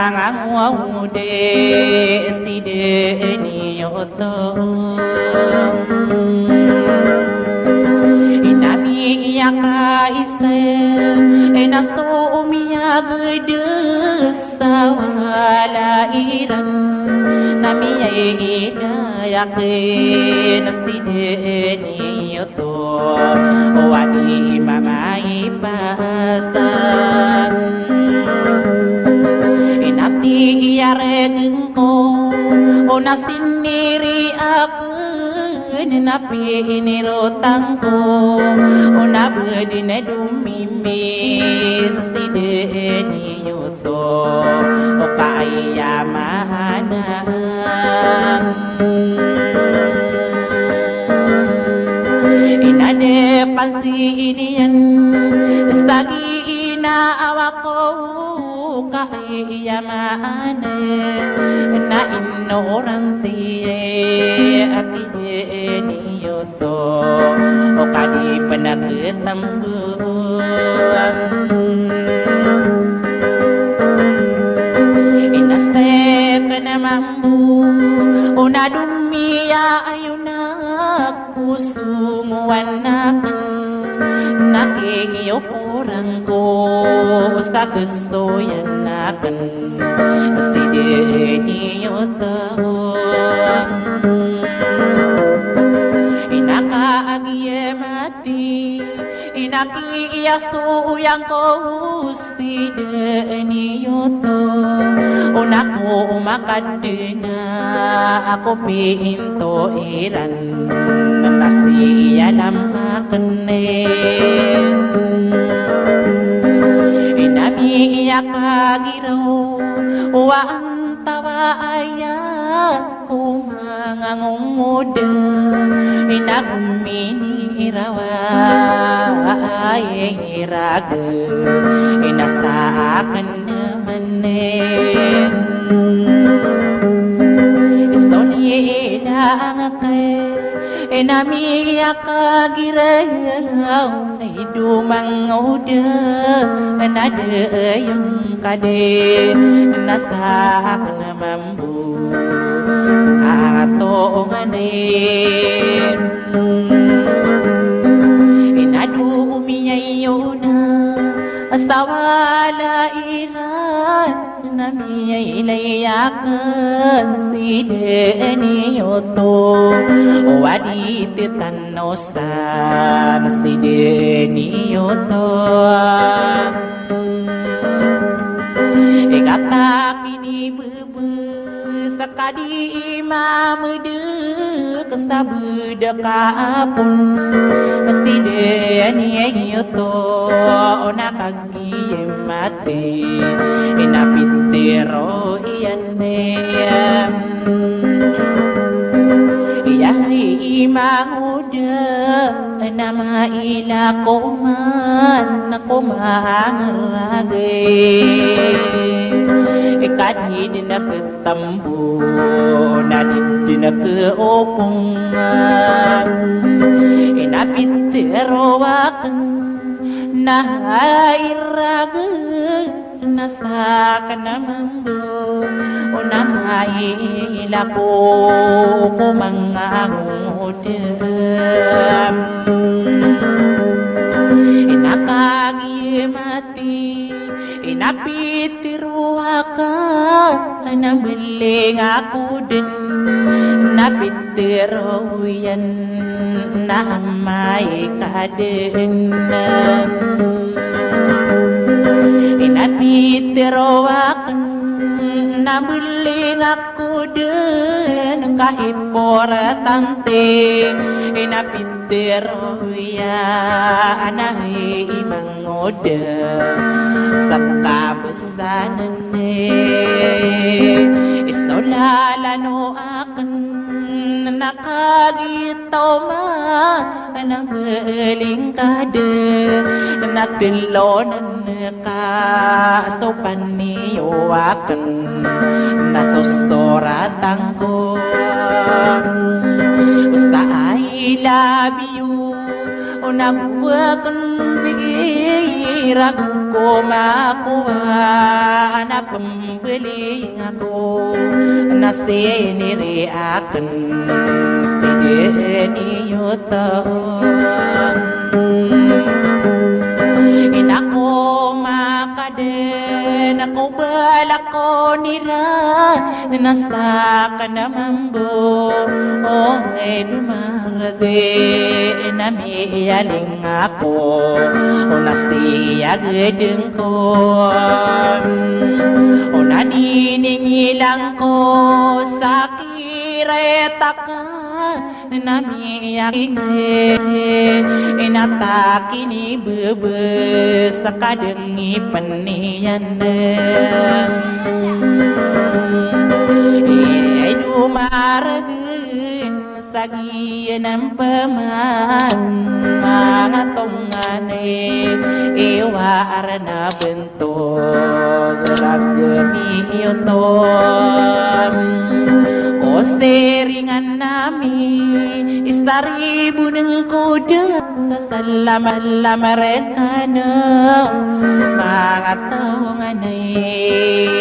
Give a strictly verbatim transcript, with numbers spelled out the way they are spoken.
Angangowd si dn iyoto. Ina miyakaisa, ina so miyagd sa wala iran, na miyailay akn si dn iyoto. O adi mama i pasan. Ina tiyargn ko, o na siniri akn na pinirotang ko, o na bdn a domimis si dn iyoto. O kaya maana. Ina dn pansi iniyan sa gii na awa ko kaya maana. Na ino oran tiya aki dn iyoto. O kadi pnaktambo. Ina stek na mambo, o na domiya ayo na kusong o anak, na kiyokoran ko sa kasoyan akn si dn iyoto. Ina kagiya mati, ina kiyasoyan ko si dn iyoto. O na ko makadna ako pinto iran, na siyalam akn. Ina miyakagiraw o antawa aya ko mangangongod, ina ko minirawa ay irag, ina sa akn mani. Isto ni ina angak, ina miyakagiraw. Ay domangod na dn iyong kadi, na sa akn mambo a tonganay. Ina domiya iyo na sa wala iran, na miyailay akn si dn iyoto. O adi titano san si dn iyoto. Ikata kini bebes kadi mamedek sa bedek a apon si dn iyoto. O na kag Iye mati, ina pitero iyan iyan. Iya i mangoda, ina maila koman, koman ragi. Ikadi dina tambo na di dina keopong. Ina pitero aken na iragi na saken a mambo, o na maila ko ko mangangoda. Ina kagi mati, ina pitero aken a mbeling ako den, na pitero iyan na amay ka den. Ina pitero aken a mbeling ako den, ka iporatante. Ina pitero iyan a hay mangoda sa kabes sanen isolala no aken na kagitaw ma na mbeling ka den, na telonen ka so paniyo aken na sosoratan ko. Osta I love you, o na bo aken bigi Ragon ko makowa na pembeling ako, na siniri aken si deni oto. Ina ko makaden ako balak ko nira, na saken a mambo, o ay dumaregi na miyaling ako, o na siyageden ko, o na diningilang ko sa kiretaka na miyakike, inataki ni bebe sa kadeng ipeniyan. Ay dumaregen sa giyanan peman, manga tonganay, iwa arna bento, gelak gemi oto. Ko siringan ami, isari buneng koda, sa salam-salam rekano, manga tonganay.